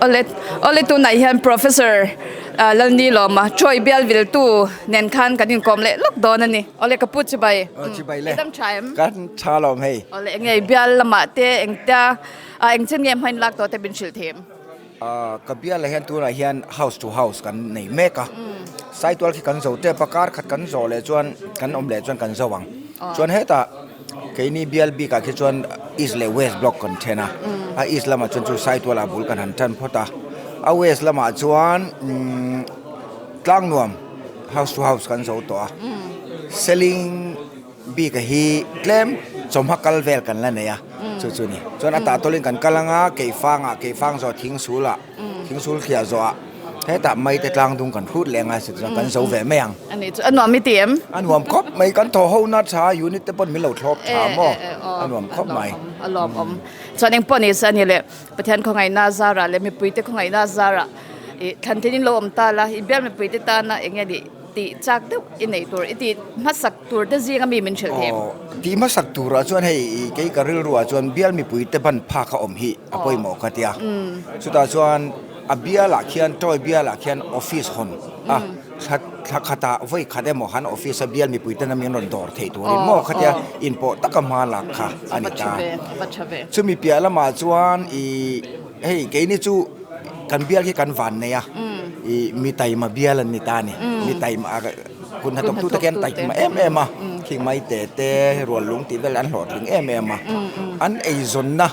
Awle awle tunah hian Professor Lalnilawma Troy bial viltu nen khan kan inkawm leh lawk dawn a ni. Awle ka pu chibai. Chibai le. I dam tha em? Kan tha lawm hei. Awle eng nge bial lamah te engtia engchen nge hmain lak tawh te min hrilh thei em? Ka bialah hian tunah hian house to house kan nei mek a. Saitual khi kan zo tep a, kar khat kan zawh leh chuan kan awm leh chuan kan zo ang. Chuan hetah keini bial bikah khi chuan east leh west block kan then a, a east lamah chuan chu Saitualah bul kan han tan phawt a, a west lamah chuan Tlangnuam house to house kan zo tawh a, selling bika hi tlem chawhma kal vel kan la nei a, chu chu a ni. Chuan a tahtawlin kan kal anga keifangah keifang zawh thingsulah thingsul thliah zawhah hetah maite tlang dung kan hrut leh anga chuan kan zo ve mai ang. A nih chu a nuam i ti em? A nuam khawp mai kan thaw ho na tha unit te pawn min lo thlawp tha maw a nuam khawp mai. A lawmawm chuan engpawh ni se a ni le Pathian khawngaihna zarah leh mipuite khawngaihna zarah ih thlan thin in lo awm ta la i bial mipuite tana eng nge nih tih chak deuh i neih tur i tih hmasak tur te zinga mi min hrilh thei em? Tih hmasak turah chuan hei kei ka rilruah chuan bial mipuite ban phak a awm hi a pawimawh ka tia. Chutah chuan a bialah khian toy bialah khian office hawn a thla thla khatah vawi khat emaw han office a bial mipuite na min rawn dawr theih turin maw khatia inpawh taka hma lak kha a ni ta. Chumi piah lamah chuan ih hei keini chu Kan bial hi kan van nei a, i mi taima bial an ni ta a ni. Mi taima hun hnathawk tute khian taima em em a, khing mai te te rual lung tih vel an hlawhtling em em a. An eizawnna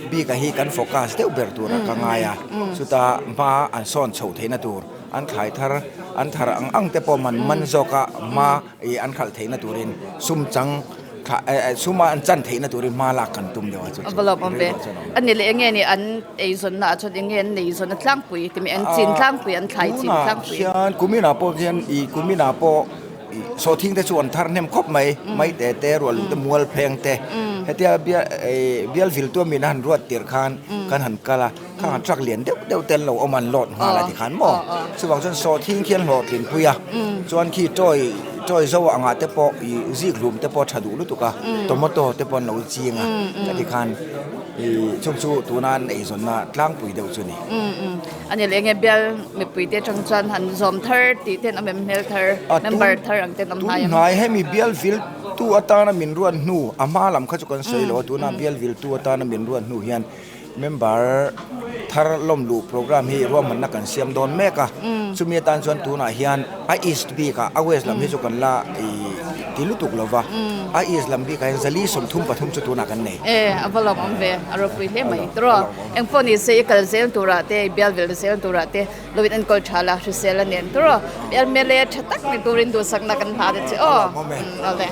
bika hi kan focus deuh ber turah ka ngai a, chuta hma an sawn chho theihna tur, an thlai thar an thar ang ang te pawh man man zawka hma i an khalh theihna turin sum chang suma an chan theihna turin hma lak kan tum deuh a chu chu. A va lawm awm ve. A ni leh enge ni an eizawnna ah chuan enge an neizawnna tlangpui timi an chin tlangpui an thlai chin tlangpui. Tunah hian kuminah pawh hian i kuminah pawh i sawhthing te chu an thar hnem khawp mai mai te te rual te mual pheng te hetia bial bial viltu a min a han ruat tirh khan kan han kal a khang an truck lian deuh deuh te an lo awm a an load nghal a tikhan maw chuvang chuan sawhthing khi an hlawhtlin pui a chuan khi toy toy zo angah te pawh ih zik hlum te pawh a tha duh lutuk a tomato te pawh an lo ching a ka tikhan ih chung chu tuna an eizawnna tlangpui deuh chu a ni. A ni leh nge bial mipui te atang chuan han zawm thar tih ten awm em hmel thar member thar ang ten awm hnai em. Tunhnai hemi bial vil tu atana min ruat hnu a hma lam kha chu kan sawi lo a tuna bial vil tu atana min ruat hnu hian Member thar lawm luh programme hi ruahmanna kan siam dawn mek a, chumi atan chuan tunah hian a east bikah a west lam hi chu kan la ti lutuk lo va, a east lam bikah hian zali 33 chu tunah kan nei. E, a va lawmawm ve, a ropui hle mai. Tawrh, engpawh ni se i kal zel turah te, i bial vel zel turah te lo in enkawl tha la, hrisel a nen. Tawrh, bial mele tha tak ni turin duhsakna kan hla ta che aw. Awle.